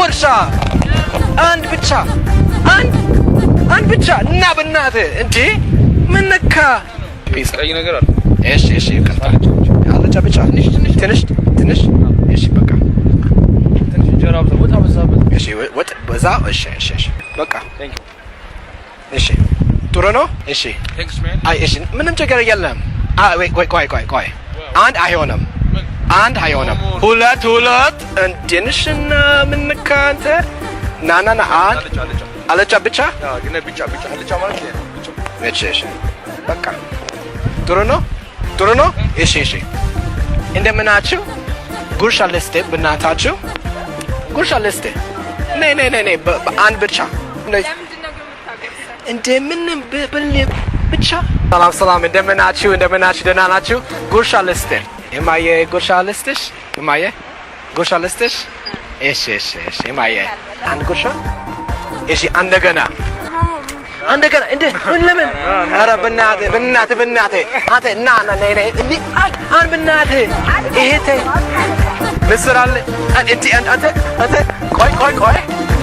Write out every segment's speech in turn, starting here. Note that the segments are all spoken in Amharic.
ጉርሻ አንድ ብቻ፣ አንድ አንድ ብቻ እና በእናትህ እንዴ ምን ነካ? ቀይ ነገር አለ። እሺ እሺ፣ ይቅርታ። አልጫ ብቻ ትንሽ ትንሽ። እሺ በቃ። ትንሽ እንጀራ በዛ፣ ወጥ አበዛበት። እሺ፣ ወጥ በዛ። እሺ እሺ እሺ፣ በቃ። Thank you. እሺ፣ ጥሩ ነው። እሺ። Thanks, man. አይ እሺ፣ ምንም ችግር የለም። አይ ወይ ቆይ ቆይ ቆይ ቆይ፣ አንድ አይሆንም፣ አንድ አይሆንም። ሁለት ሁለት ትንሽና ምን ነካ አንተ? ና ና ና፣ አንድ። አልጫ አልጫ። አልጫ ብቻ። Yeah፣ ግን ብቻ ብቻ፣ አልጫ ማለት ይሄ ነው። ብቻ። እሺ እሺ፣ በቃ ጥሩ ነው፣ ጥሩ ነው። እሺ እሺ፣ እንደምናችሁ? ጉርሻ ልስጥ በእናታችሁ፣ ጉርሻ ልስጥ። ነይ ነይ ነይ ነይ፣ በአንድ ብቻ። ለምንድን ነው ግን የምታጎርሰው? እንደምንም ብቻ። ሰላም ሰላም፣ እንደምናችሁ? እንደምናችሁ? ደህና ናችሁ? ጉርሻ ልስጥ እማዬ፣ ጉርሻ ልስጥሽ እማዬ፣ ጉርሻ ልስጥሽ። እሺ እሺ እሺ እማዬ፣ አንድ ጉርሻ። እሺ፣ እንደገና እንደገና። እንደ ምን ለምን? ኧረ በእናትህ በእናትህ በእናትህ አንተ ና ና ነይ ነይ እንዲ አንድ በእናትህ ይሄ ተይ ምስር አለ እንዲ አንተ አንተ ቆይ ቆይ ቆይ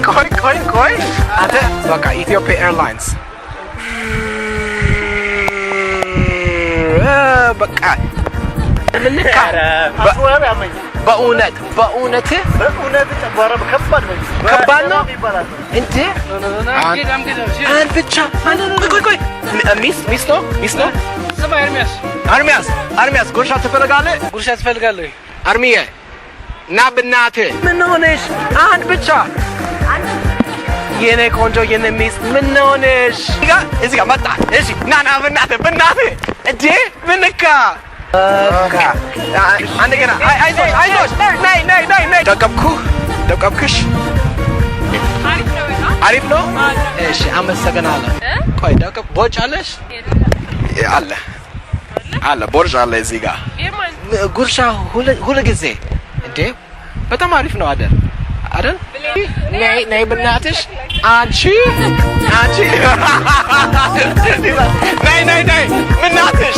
ቆይ ቆይ ቆይ አንተ በቃ ኢትዮጵያ Airlines በቃ ምንካ በእውነት በእውነት በእውነት ጨጓራ ከባድ ነው። ከባድ ነው። ይባላል። እንዴ አንድ ብቻ አንድ ቆይ ቆይ ቆይ ሚስት ሚስት ነው ሚስት ነው። ስማ ኤርሚያስ፣ አርሚያስ አርሚያስ ጉርሻ ትፈልጋለህ? ጉርሻ ትፈልጋለህ? አርሚዬ ና በእናትህ። ምን ሆነሽ? አንድ ብቻ የኔ ቆንጆ የኔ ሚስት ምን ሆነሽ? እዚህ ጋር መጣ። እሺ ና ና በእናትህ በእናትህ እንዴ ምንካ በቃ አንድ ገና አይዞሽ አይዞሽ ነይ ነይ ነይ ነይ ደቀብኩህ ደቀብክሽ። አሪፍ ነው በጣም። አሪፍ ነው። እሺ አመሰግናለሁ። ቆይ ደቀብ ቦርጭ አለሽ? አለ አለ ቦርጭ አለ እዚህ ጋር። የማን? ጉርሻ ሁሉ ጊዜ እንዴ በጣም አሪፍ ነው አይደል? አይደል? ነይ ነይ በእናትሽ አንቺ አንቺ ነይ ነይ ነይ በእናትሽ።